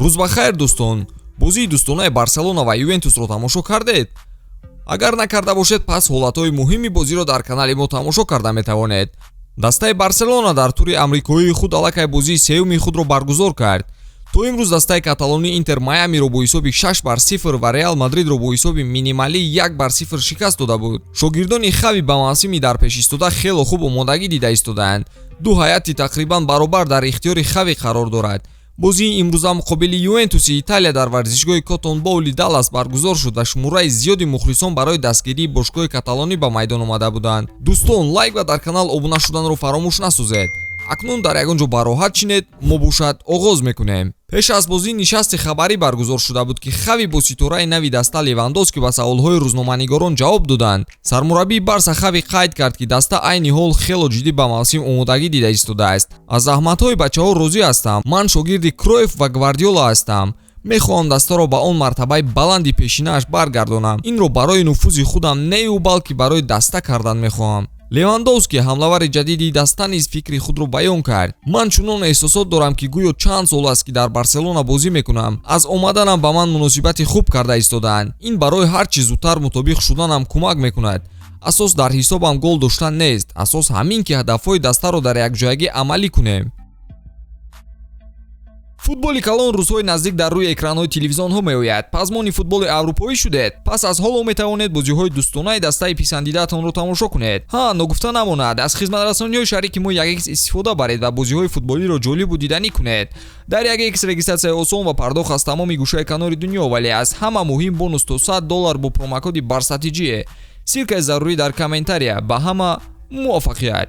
Рӯз ба хайр, дӯстон! Бозии дӯстонаи Барселона ва Ювентусро тамошо кардед? Агар накарда бошед, пас ҳолатҳои муҳими бозиро дар канали мо тамошо карда метавонед. Дастаи Барселона дар тури амрикоии худ аллакай бозии сеюми худро баргузор кард. То имрӯз дастаи каталонӣ Интер Майамиро бо ҳисоби 6-0 ва Реал Мадридро бо ҳисоби минималӣ 1-0 шикаст дода буд. Шогирдони Хави ба мавсими дар пеш истода хело хуб омодагӣ дида истодаанд. Ду ҳайати тақрибан баробар дар ихтиёри Хави қарор дорад. Бозии имрӯза муқобили Ювентуси Италия дар варзишгоҳи Котон Боули Даллас баргузор шуд ва шумораи зиёди мухлисон барои дастгирии бошгоҳи каталонӣ ба майдон омада буданд. Дӯстон, лайк ва дар канал обуна шуданро фаромӯш насозед. Акнун дар ягон ҷо бароҳат чинед, мо бошад оғоз мекунем. Пеш аз бозӣ нишасти хабарӣ баргузор шуда буд, ки Хави бо ситораи нави даста Левандовски ба саволҳои рӯзноманигорон ҷавоб доданд. Сармураббии Барса Хави қайд кард, ки даста айни ҳол хело ҷиддӣ ба мавсим омодагӣ дида истодааст. Аз заҳматҳои бачаҳо розӣ ҳастам. Ман шогирди Кроеф ва Гвардиола ҳастам. Мехоҳам дастаро ба он мартабаи баланди пешинааш баргардонам. Инро барои нуфузи худам нею, балки барои даста кардан мехоҳам. Левандовски, ҳамлавари ҷадиди даста, низ фикри худро баён кард. Ман чунон эҳсосот дорам, ки гӯё чанд сол аст, ки дар Барселона бозӣ мекунам. Аз омаданам ба ман муносибати хуб карда истодаанд. Ин барои ҳар чӣ зудтар мутобиқ шуданам кӯмак мекунад. Асос дар ҳисобам гол доштан нест, асос ҳамин, ки ҳадафҳои дастаро дар якҷоягӣ амалӣ кунем. Футболи калон рӯзҳои наздик дар рӯи экранҳои телевизионҳо меояд. Пазмони футболи аврупоӣ шудед? Пас аз ҳоло метавонед бозиҳои дӯстонаи дастаи писандидаатонро тамошо кунед. Ҳа, ногуфта намонад, аз хизматрасониҳои шарики мо 1x истифода баред ва бозиҳои футболиро ҷолибу диданӣ кунед. Дар 1x регистратсияи осон ва пардохт аз тамоми гӯшаи канори дунё, вале аз ҳама муҳим бонус то 100 доллар бо промокоди БАРСАТИҶ. Ссылкаи зарурӣ дар комментария. Ба ҳама муваффақият!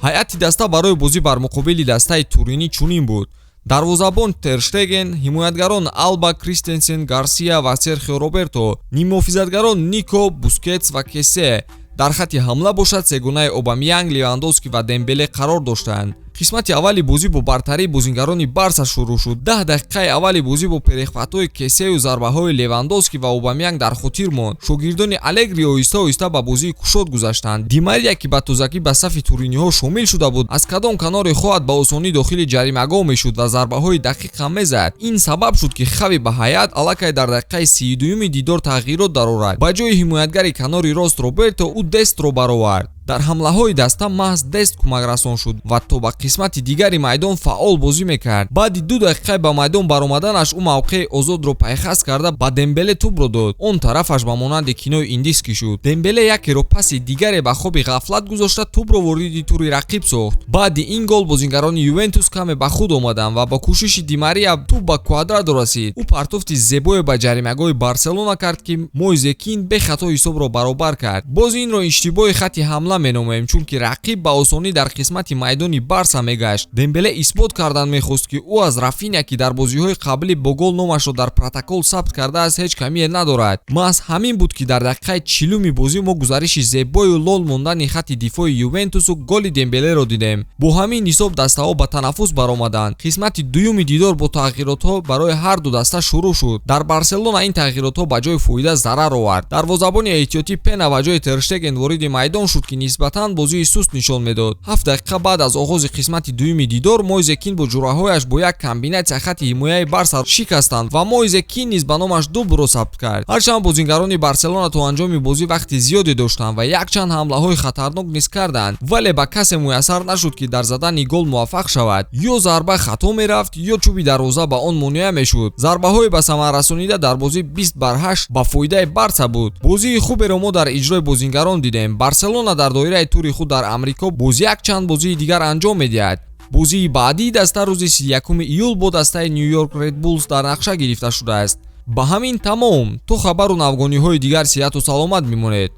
Ҳайати даста барои бозӣ бар муқобили дастаи Туринӣ чунин буд: дарвозабон Терштеген, ҳимоятгарон Алба, Кристенсен, Гарсия ва Серхио Роберто, ниммуҳофизатгарон Нико, Бускетс ва Кесе. Дар хатти ҳамла бошад сегонаи Обамянг, Левандовски ва Дембеле қарор доштанд. Қисмати аввали бозӣ бо бартарии бозингарони Барса шурӯъ шуд. 10 дақиқаи аввали бозӣ бо перехватҳои Кесею зарбаҳои Левандовски ва Обамянг дар хотир монд. Шогирдони Алегри оҳиста оҳиста ба бозии кушод гузаштанд. Димария, ки ба тозагӣ ба сафи туриниҳо шомил шуда буд, аз кадом каноре хоҳад ба осонӣ дохили ҷаримагоҳ мешуд ва зарбаҳои дақиқ ҳам мезад. Ин сабаб шуд, ки Хави ба ҳайат аллакай дар дақиқаи 32-юми дидор тағйирот дарорад. Ба ҷои ҳимоятгари канори рост Роберто ӯ Дестро баровард. Дар ҳамлаҳои даста маҳз Дест кӯмакрасон шуд ва то ба қисмати дигари майдон фаъол бозӣ мекард. Баъди 2 дақиқаи ба майдон баромаданаш ӯ мавқеи озодро пайхаст карда, ба Дембеле тӯбро дод. Он тарафаш ба монанди кинои индискӣ шуд. Дембеле якеро паси дигаре ба хоби ғафлат гузошта, тӯбро вориди тури рақиб сохт. Баъди ин гол бозингарони Ювентус каме ба худ омаданд ва бо кӯшиши Димария тӯб ба Квадрадо расид. Ӯ партофти зебое ба ҷаримагоҳи Барселона кард, ки Мойзе Кин бехато ҳисобро баробар кард. Боз инро иштибоҳи хатти ҳамла меномем, чунки рақиб ба осонӣ дар қисмати майдони Барса мегашт. Дембеле исбот кардан мехост, ки ӯ аз Рафиня, ки дар бозиҳои қаблӣ бо гол номашро дар протокол сабт кардааст, ҳеҷ камие надорад. Маҳз ҳамин буд, ки дар дақиқаи 40-уми бозӣ мо гузариши зебою лол мондани хатти дифои Ювентусу голи Дембелеро дидем. Бо ҳамин ҳисоб дастаҳо ба танаффус баромаданд. Қисмати дуюми дидор бо тағйиротҳо барои ҳар ду даста шурӯъ шуд. Дар Барселона ин тағйиротҳо ба ҷои фоида зарар овард. Дарвозабони эҳтиётӣ Пена ба ҷои Терштеген вориди майдон шуд, ки нисбатан бозии суст нишон медод. 7 дақиқа баъд аз оғози қисмати дуюми дидор Мойзе Кин бо ҷураҳояш бо як комбинатсия хатти ҳимояи Барса шикастанд ва Мойзе Кин низ ба номаш дублро сабт кард. Ҳарчанд бозингарони Барселона то анҷоми бозӣ вақти зиёде доштанд ва якчанд ҳамлаҳои хатарнок низ карданд, вале ба касе муяссар нашуд, ки дар задани гол муваффақ шавад. Ё зарба хато мерафт, ё чӯби дарвоза ба он монеа мешуд. Зарбаҳои ба самар расонида дар бозӣ 20-8 ба фоидаи Барса буд. Бозии хуберо мо дар иҷрои бозингарон дидем. Барселона дар доираи тури худ дар Амрико боз якчанд бозии дигар анҷом медиҳад. Бозии баъдии даста рӯзи 31 июл бо дастаи Нью-Йорк Ред Буллс дар нақша гирифта шудааст. Ба ҳамин тамом. То хабару навгониҳои дигар сиҳату саломат бимонед.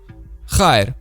Хайр.